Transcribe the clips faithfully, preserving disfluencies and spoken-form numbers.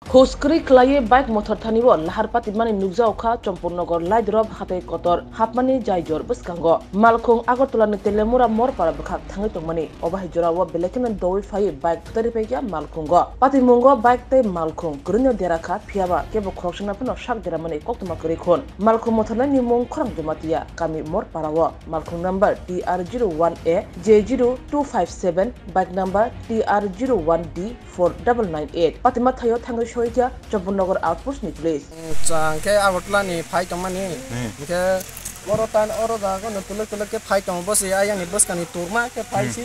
Hus kwrwi kwlaiwi bike mothor thani o lahar patimani nukjao kha Champurnagar Laidrop hatai kotor hapmani jai jor bwskango. Malkhung Agartala ni Telemura Morpara bwkhak thangwi tongmani. Obo hai jorao belai kheno doui phaiwi bike thutari paikha malkhungo. Patimungo bike tei malkhung kwrwino dera kha, phiyaba kebo khoroksano phano sak deramani koktwma kwrwi khun. Malkhung mothornaini mung Khorang Jamatia, kami Morpara o. Malkhung number T R zero one A J zero two five seven, bike number T R zero one D four double nine eight. Patima thaio thangwi soikha Champurnagar outpost ni police. Chwng khe Agartala ni phai tongmani. Hmm. Hwnkhe oro tan, oro jaga no tuluk tuluk khe phai tongo, bosi ayang ni bwskang ni turma khe phai Hmm. si.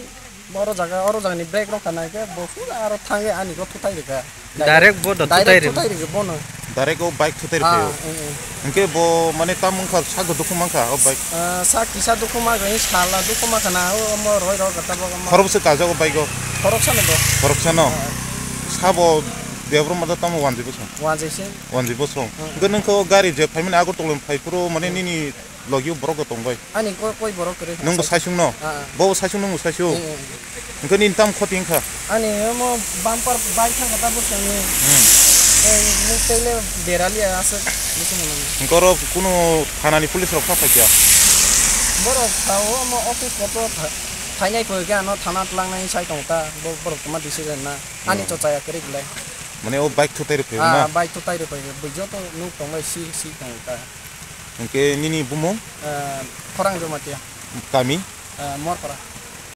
Oro jaga, oro jaga ni brake rok kana khe bo pura aro thangwi ani go thutai rikha. Direct bo do Direct thutai ri. Thutai rikha bono. Direct o bike thutai Ah, rikha. Eh, eh. Hwnkhe bo mane tam wngkha, sago dukhu mankha o bike. Ah, sa kisa dukhu ma gani sala dukhu ma khana o mo roi rok gata bo mo. Khorok se kajak o bike o. Khorok sa no bo. Khorok sa no. Ah. Sabo debro ma da tamo wanji bosong. Wanji se. Wanji bosong. Hmm. Hwnkhe nung khe o gari je phaimani Agartala phai phuru mane Hmm. nini Logi o borok bo tong bai. Ani ko-, koi borok kwrwi. Nwng bo saisung no? Ah, ah. Bo bo saisung, nwng bo saisung. Eh, eh. Hwnkhe nini tamo khoti wngkha? Ani omo bumper bai thangkha ta bwskango. Hmm. Eh, nwng tei le berali aswk bwskango nang. Hwnkhe oro kunu thana ni police rok kha phaikha? Borok tao omo office kotor tha-, thainai phai khe ano thana twlangnai sai tongo ta. Bo-, borok tongma decision na. Ani Hmm. Cho chaya kwrwi belai. Mane o bike thutai rw phai Ah, na? Bike thutai rw phai. Bo joto nuk tong bai si, si tong ta. Hwnkhe nini bumung? Ah, Khorang Jamatia. Kami? Ah, Morpara.